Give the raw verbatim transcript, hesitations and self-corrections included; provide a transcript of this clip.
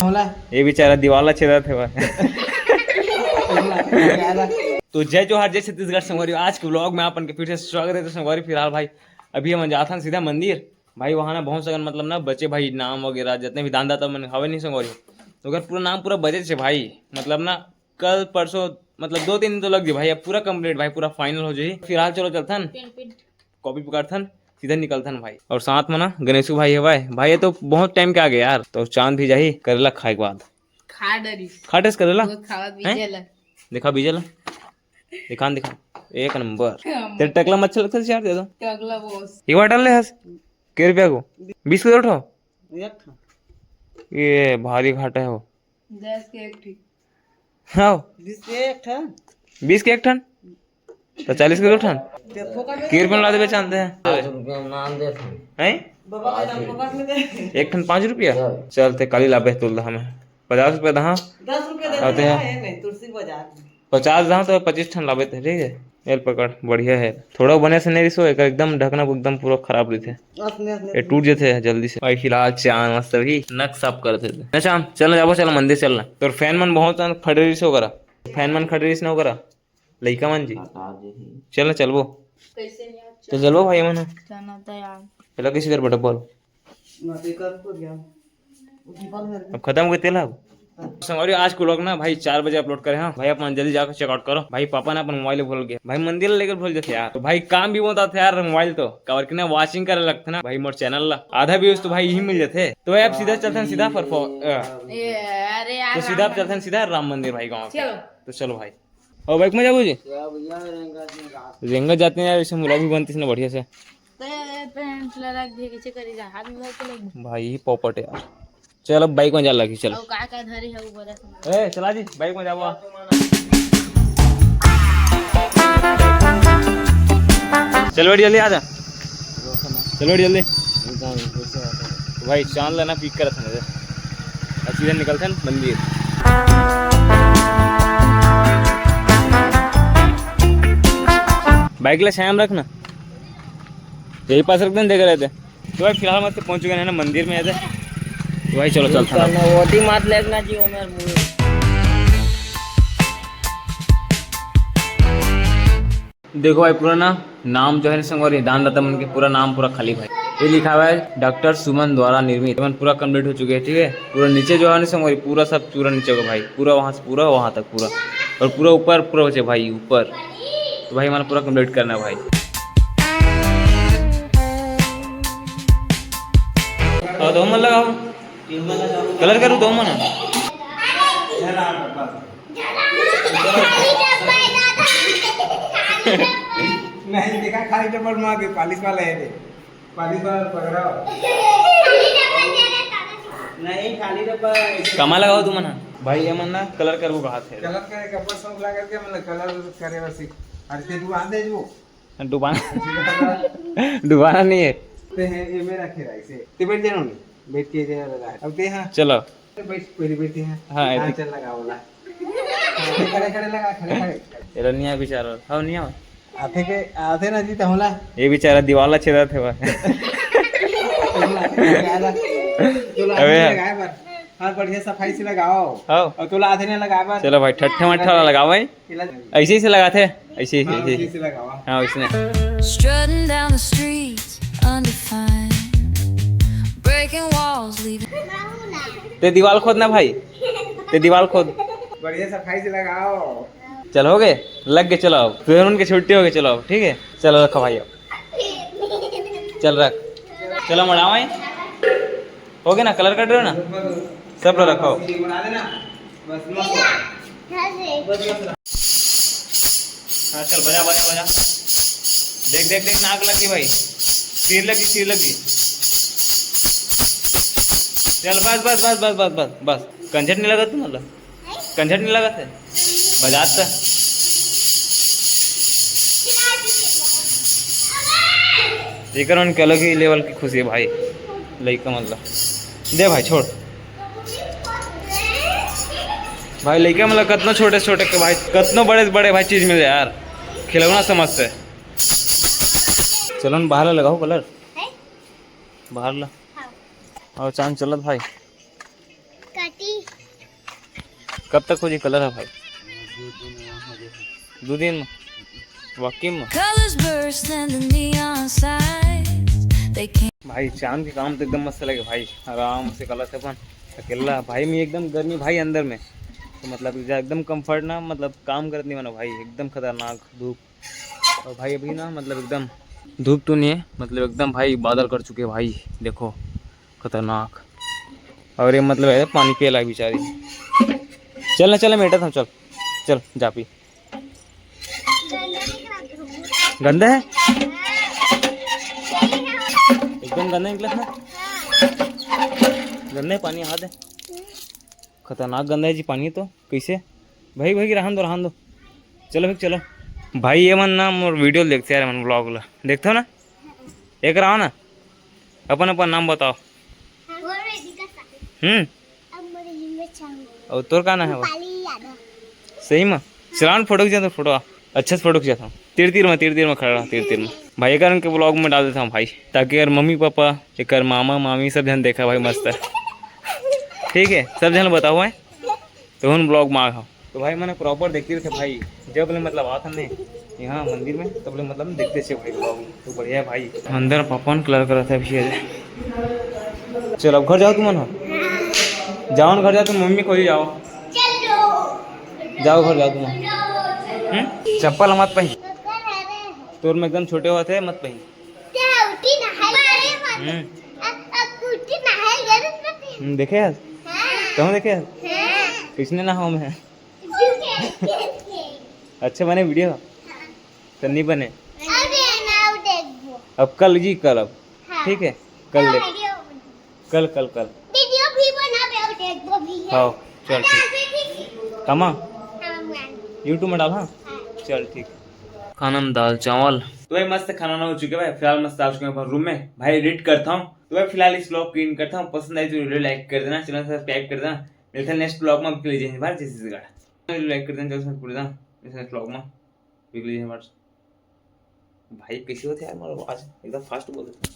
ये बेचारा दीवाल ला छेदत हे भाई। तो जय जोहार, जय छत्तीसगढ़ संगवारी, आज के व्लॉग में आपन के फिर से स्वागत है। तो संगवारी, फिलहाल भाई अभी हमन जाथन सीधा मंदिर। भाई वहाँ ना बहुत सगन मतलब ना बचे भाई नाम वगैरह जितने भी दान दाता मन हवे नहीं संगवारी, तो ओकर पूरा नाम पूरा बचे छे भाई। मतलब ना कल परसों मतलब दो तीन दिन तो लग जाए भाई, अब पूरा कंप्लीट भाई, पूरा फाइनल हो जाए। फिलहाल चलो चलथन, कॉपी पकड़थन, सीधा निकलथन भाई। और साथ में ना गणेशू भाई हवय भाई, ये तो बहुत टाइम के आगे यार। तो चांद भी जाही करेला खाए के बाद। खा डरी। खा टेस्ट करेला। वो खावा हैं? बीजे ला। दिखा बीजे ला। दिखा न, दिखा। एक नंबर। हम तेरे टकला मच्छर लगता है यार, दे दो। टकला बॉस। ये वाटर ले हस। के रुपया को? बीस के दो ठो? एक ठो। ये भारी घाटा है वो। दस के एक ठीक। हाँ। बीस के एक ठो। बीस के एक ठन? तो चालीस के दो ठन? के रुपया ला देबे चांद है? पाँच रुपया में नाम दे। हैं? बाबा का नाम पकड़ में दे। एक ठन पाँच रुपया? चल। चल ते काली लाबे तोल दा हमें। पचास रुपया दहा। दस रुपया दे आते हैं। है नहीं, तुलसी बाजार में। पचास दहा तो पच्चीस ठन लाबे ते, ठीक है? एल पकड़, बढ़िया है। थोड़ा बने से नहीं रिसो, एकर एकदम ढकना एकदम पूरा खराब रहिथे। असने, असने। ये टूट जथे जल्दी से। भाई फिलहाल चांद मस्त अभी नक साफ करत हे। ना चांद, चल ना जाबो, चल मंदिर चल ना। तोर फैन मन बहुत खड़े रिसो करा। फैन मन खड़े रिस ना करा। लइका मन जी। बता दे ही। चल ना चलबो। कैसे नहीं आज तो चलबो भाई मन। चलना तो यार। चलो किसी कर बेटा बोल। अब खत्म हो गए तेल अब। संगवारी, आज के व्लॉग ना भाई चार बजे अपलोड करे हैं भाई, अपन जल्दी जाकर चेकआउट करो भाई। पापा ना अपन मोबाइल भूल गए भाई, मंदिर लेकर भूल जाते यार। तो भाई काम भी बहुत आते यार मोबाइल तो, काबर कि ना वॉचिंग करे लगते ना भाई मोर चैनल ला, आधा व्यूज तो भाई यही मिल जाते। तो भाई अब सीधा चलते हैं सीधा फरफो-, अ, ए, अरे यार, तो सीधा राम अब चलते हैं सीधा राम मंदिर भाई गाँव के। चलो। तो चलो भाई। और बाइक में जाबो जी? रेंगत जाते हैं यार, इसे मुला भी बनती ना बढ़िया से। ते पैंट ला रख दे, कैसे करी जा, हाथ में धर के ले। भाई, ही पोपट यार। चल, अब बाइक में जा लगी, चल। और का का धरे है वो बोला समझ। ए, चला जी, बाइक में जाबो। चल बेटी, जल्दी आ जा। चल बेटी, जल्दी। भाई, चांद लेना पिक करत हन, सीधे निकलते हैं मंदिर। बाइक ला छाया में रखना, यही पास रख देना, देख रहे थे। तो भाई फिलहाल मत पहुंच गए हैं ना मंदिर में, ऐसे। तो भाई चलो चलता ना। वोटिंग मत लेना जी, ओमे। देखो भाई पूरा ना नाम जो है ना संगवारी, दान दाता मन के पूरा नाम पूरा खाली भाई। ये लिखा हुआ है डॉक्टर सुमन द्वारा निर्मित, मन पूरा कंप्लीट हो चुके हैं, ठीक है। पूरा नीचे जो है ना संगवारी, पूरा सब पूरा नीचे का भाई, पूरा वहाँ से पूरा वहाँ तक पूरा, और पूरा ऊपर पूरा बचे भाई ऊपर। तो भाई हमारा पूरा कंप्लीट करना है भाई। और तो मन लगाओ, कलर करूँ तो मन। नहीं देखा, खाली डब्बा में आके पालिश वाला है रे। पालिश वाला पकड़ाओ। नहीं, खाली डब्बा। कमा लगाओ तुम ना। भाई ये मन ना कलर करबो कहा थे। कलर करे के ऊपर शौक लगा के मतलब कलर करे बस। अरे ते तू आ दे जो। डुबाना। डुबाना नहीं है। ते हैं, ये मेरा खेरा इसे। ते बैठ जाना नहीं। बैठ के दे रहा है। अब ते हाँ। चलो। बैठ, पहले बैठ यहाँ। हाँ, हाँ, ऐसे। चल लगा वाला। हाँ, खड़े, खड़े लगा, खड़े, खड़े। ये रनिया बेचारा। हाँ, नहीं आवा। आथे के, आथे ना जी, तो होला। ये बेचारा दीवाल ला छेदत हे बा। तोला आथे नहीं लगाए बर। हाँ, बढ़िया सफाई से लगाओ। हाँ। और तोला आथे नहीं लगाए बर। चलो भाई, ठट्ठे मट्ठा वाला लगाओ भाई। ऐसे ही से लगाते हैं, ऐसे ही, हाँ, ऐसे ही। ऐसे ही से लगावा। हाँ, उसने। Strutting down the streets, undefined. Breaking walls, leaving. ते दीवाल खोदना भाई, ते दीवाल खोद। बढ़िया सफाई से लगाओ। चल, हो गए, लग गए, चलो अब। फिर उनकी छुट्टी हो गई, चलो अब, ठीक है? चलो, रखो भाई अब। चल, रख। चलो, मड़ाओ भाई। हो गया ना, कलर कर रहे हो ना? सब ला रखो। बस, बस। हाँ, चल, बजा, बजा, बजा। देख, देख, देख, नाक लगी भाई। सिर लगी, सिर लगी। चल, बस, बस, बस। कंझट नहीं लगा तुम्हारा? कंझट नहीं लगा थे? बजात था। एकर मन के अलग ही लेवल की खुशी है भाई, लइका मन ला। दे भाई, छोड़। भाई, लइका मन ला कतनो छोटे से छोटे के भाई, कतनो बड़े से बड़े भाई चीज मिल जाए यार, खिलौना समझते। चलो न, बाहर ला लगाओ कलर। हैं? बाहर ला। हाँ। और चांद चलत भाई। कटी। कब तक हो जी कलर ह भाई? दू दिन में। वाकई में? Colors burst and the neon signs. They can't भाई, चांद के काम तो एकदम मस्त लगे भाई, आराम से कलर से अपन अकेला भाई, मैं एकदम गर्मी भाई अंदर में, तो मतलब जा एकदम कंफर्ट ना, मतलब काम करत नहीं बना भाई, एकदम खतरनाक धूप। और भाई अभी ना मतलब एकदम धूप तो नहीं है, मतलब एकदम भाई बादल कर चुके हैं भाई, देखो खतरनाक। और ये मतलब है पानी पिए लायक बेचारी। चल ना, चल ना बेटा, तुम चल, चल जा पी। गंदा है, एकदम गंदा निकला ना, गंदा है पानी, हाथ है, खतरनाक गंदा है जी पानी तो। कैसे भाई, भाई रहन दो, रहन दो, चलो भाई चलो। भाई ये मन ना मोर वीडियो देखते यार, मन ब्लॉग ला देखते हो ना, एक रहो ना, अपन अपन नाम बताओ। हम्म। और तोर का नाम है भाई? सही में चलान फोटो खींचा तो फोटो आ। अच्छा से फोटो खींचा था, तीर तीर में, तीर तीर में खड़ा रहा, तीर तीर में। भाई एक के ब्लॉग में डाल देता हूँ भाई, ताकि अगर मम्मी पापा, एक मामा मामी सब जन देखा भाई, मस्त है। ठीक है, सब जन बताओ है तो हम ब्लॉग में आ गए। तो भाई मैंने प्रॉपर देखते रहे भाई, जब ले मतलब आता नहीं यहाँ मंदिर में, तब ले मतलब देखते से भाई ब्लॉग। तो बढ़िया है भाई। अंदर पापा ने कलर करा था अभी। चल अब घर जाओ तुम, हो जाओ ना घर जाओ तुम, मम्मी को ही जाओ। जाओ घर जाओ तुम। हम्म? चप्पल मत पहन, तोर में एकदम छोटे होते मत पहन। हम्म। हम्म, देखे हस? कहूँ देखे हस? किसने ना हो मैं? अच्छा बने वीडियो? तो नहीं बने। अब कल जी, कल अब। ठीक है, कल देख। कल, कल, कल। वीडियो भी बनाबे और देखबो भी है। हाँ, चल ठीक। कमा? हाँ, YouTube में डाल, हाँ? चल ठीक। खाना में दाल चावल। तो भाई मस्त खाना ना हो चुके भाई, फिलहाल मस्त आ चुके हैं अपन रूम में। भाई एडिट करता हूँ। तो भाई फिलहाल इस ब्लॉग को एंड करता हूँ। पसंद आई तो वीडियो लाइक कर देना, चैनल सब्सक्राइब कर देना। मिलते हैं नेक्स्ट ब्लॉग में। आपके लिए जय हिंद, भारत जय छत्तीसगढ़। लाइक कर देना, चैनल सब्सक्राइब कर देना। नेक्स्ट ब्लॉग में। आपके लिए जय हिंद, भारत। भाई कैसे होते यार, मतलब आज एकदम फास्ट बोल देते।